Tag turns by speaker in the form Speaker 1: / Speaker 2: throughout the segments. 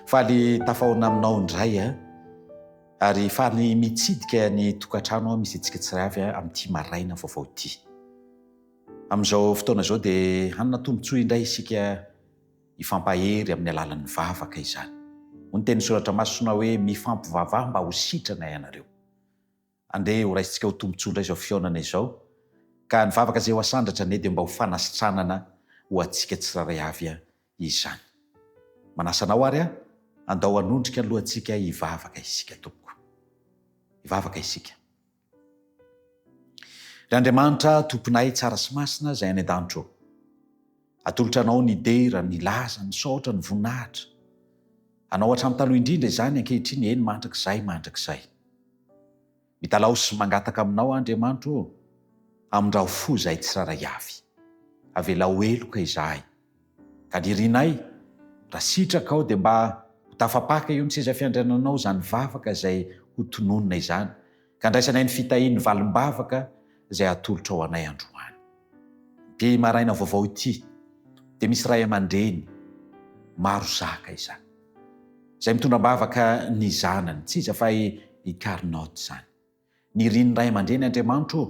Speaker 1: Faly tafahaona aminao indray a. Ary faly mitsidika ny tokantrano misy antsika tsirairay avy amin'ity maraina vaovao ity. Amin'izao fotoana izao dia hanana tombontsoa indray isika hifampahery amin'ny alalan'ny vavaka izany. Hoy ny tenin'ny Soratra Masina hoe mifampivavaha mba ho sitrana ianareo. Andeha ho raisintsika ho tombontsoa indray izao fihaonana izao, ka ny vavaka izay ho asandratra anie dia mba ho fanasitranana ho antsika tsirairay avy izany. Manasa anao ary aho, andao hanondrika ny lohantsika hivavaka isika tompoko. Hivavaka isika. Ry Andriamanitra Tomponay tsara sy masina izay any an-danitra ô. Atolotra Anao ny dera, ny laza, ny saotra, ny voninahitra. Anao hatramin'ny taloha indrindra izany, ankehitriny, eny mandrakizay mandrakizay. Mitalaho sy mangataka Aminao aho Andriamanitro ô, amindrao fo izahay tsirairay avy. Avelao heloka izahay. Ka ny irinay, raha sitrakao dia mba ho tafapaka eo amin'ny seza fiandriananao izany vavaka izay ho tononina izany, ka andraisanay ny fitahian'ny valim-bavaka izay atolotrao anay androany. Ity maraina vaovao ity dia misy ray aman-dreny maro zaka izany, izay mitondra am-bavaka ny zanany, tsy iza fa i Carnot izany. Nirian'ny ray aman-dreny Andriamanitra ô,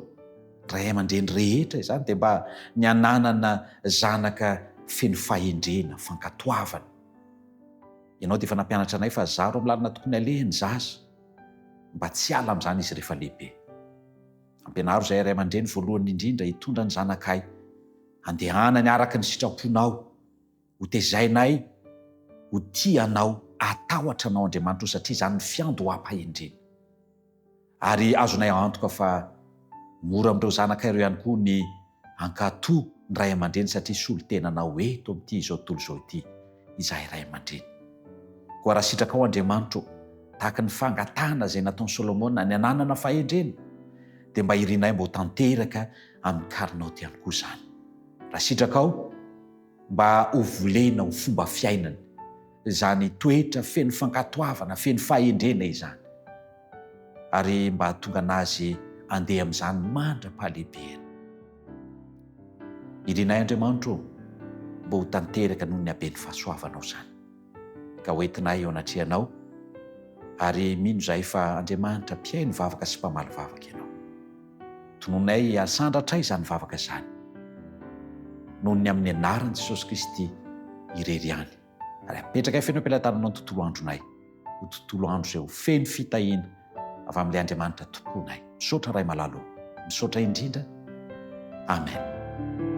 Speaker 1: ny ray aman-dreny rehetra izany dia mba ny hananana zanaka feno fahendrena, fankatoavana. Ianao dia efa nampianatra anay fa zaro amin'ny lalana tokony aleha ny zaza, mba tsy hiala amin'izany izy rehefa lehibe. Ampianaro izahay ray aman-dreny voalohany indrindra hitondra ny zanakay handehanany araka ny sitraponao, ho tezainay ho tia Anao, hatahotra Anao Andriamanitra o satria izany ny fiandoham-pahendrena. Ary azonay antoka fa mora amin'ireo zanakay ireo ihany koa ny hankatò ny ray aman-dreny satria solontenanao eto amin'ity izao tontolo izao ity izahay ray aman-dreny. Koa raha sitrakao Andriamanitra ô, tahaka ny fangatahana izay nataon'i Solomona ny hananana fahendrena, dia mba irinay mba ho tanteraka amin'ny Carnot ihany koa izany. Raha sitrakao, mba ho volena ho fomba fiainany izany toetra feno fankatoavana, feno fahendrena izany, ary mba hahatonga an'azy handeha amin'izany mandra-pahalehibeny. Irinay Andriamanitra ô, mba ho tanteraka noho ny haben'ny fahasoavanao izany, ka ho entinay eo anatrehanao, ary mino izahay fa Andriamanitra mpihaino vavaka sy mpamaly vavaka Ianao. Tononay asandratray izany vavaka izany, noho ny amin'ny anaran'i Jesosy Kristy irery ihany, ary apetrakay feno am-pelatananao ny tontolo andronay, ho tontolo andro izay ho feno fitahiana avy amin'ilay Andriamanitra Tomponay. Misaotra Ray malala ô. Misaotra indrindra. Amen.